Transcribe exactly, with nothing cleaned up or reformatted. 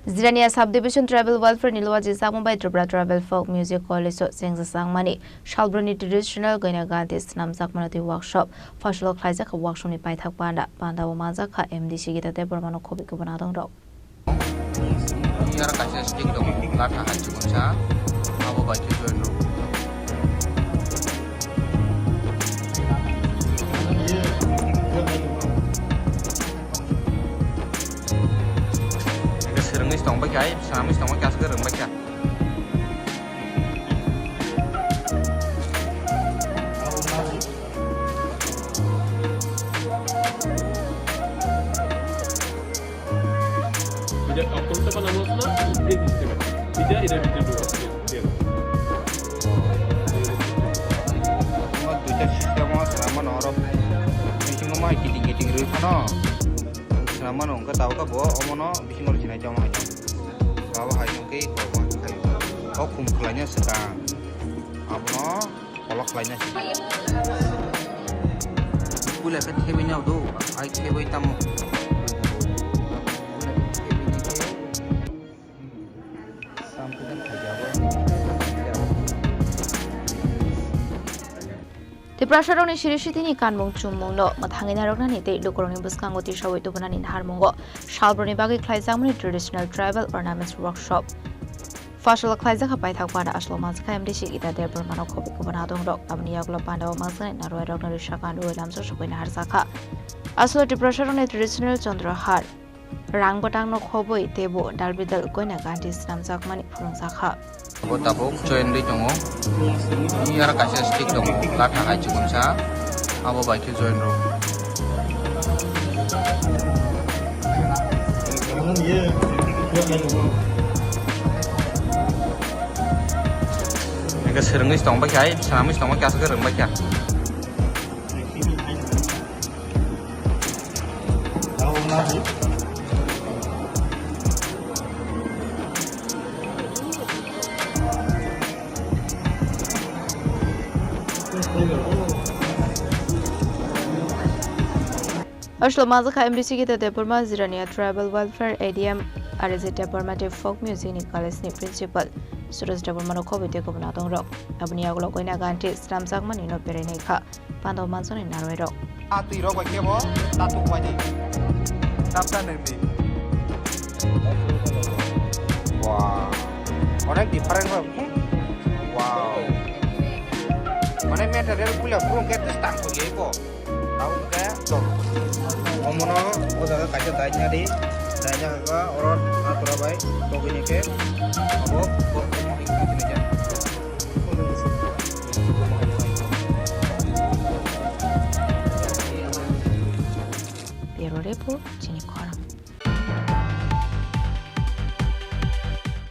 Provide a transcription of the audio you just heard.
Jirania Subdivision Tribal Welfare ni luaji sakma bai Tripura Tribal Folk Music College o chengsa sangmani salbroni traditional goina ganti swnamjakmani twi workshop fashalo khlaijak workshop ni paithak panda. Panda o manjak kha M D C Gita Debbarma no khobwi kubun adong rok. Yara kaisa stick dong, latha hai chukun sa, abo bai khe join rok. Eke swrwngwi tong bai kha, ai swnamwi tong bai kha, aswk rwng bai kha. Tidak, kalau kita mana mana, dia di sini. Tidak, tidak, tidak, tidak. Duita system o swnam mano oro. Bisingo mai kiting kiting rwi phano. Swnam mano wngkha tabukha bo omono bisingo rwchinai tamo hai. Abo hai wngkhe kormo hai. O khum khlaina swkang. Abono kolok khlaina. Puila khe thebwi nao do, ai thebwi tamo. Tiprasarokni siri sitini kanmung chummungno mwthangwi narwknani tei lukurokni bwskango tisaui tubunani naharmungo salbroni bagwi khlaijakmani traditional tribal ornaments workshop. Fasalo khlaijak kha paithak panda aswk manjakha M D C Gita Debbarmano khobwi kubun adongrok. Aboni yagulo pandao manjaknai narwuirokno rwsakha, rwui lamjak sokwi naharjakha. Aswk Tiprasarokni traditional Chandrahar, rang bwtangno khobwi teibo dalbidal goina ganti swnamjakmani phwrwngjakha. Bo tabuk join ri tongo. Yara kaisa stick tongo, latha hai chukun sa. Abo bai khe join rw. Eke swrwngwi tong bai kha, ai swnamwi tong bai kha, aswk rwng bai kha. Aswk manjakha M D C Gita Debbarma, Jirania Tribal Welfare A D M, R S G Debbarma tei Folk Music ni College ni Principal Suraj Debbarma no khobwi tei kubun adongrok. Aboni yagulo goina ganti swnamjakmani no berai naikha. Pando manjaknai narwuirok. A twi rok bai khe bo tatuk bai di. Chapter nung di. Wow. Onek different rok. Wow. Mane material puila phuru khe tang kho ye bo. Tao khe to. Omono o jaga kaisa daina di. Daina kha oro atura bai togini khe abo ko. Bureau Report, chini khorang.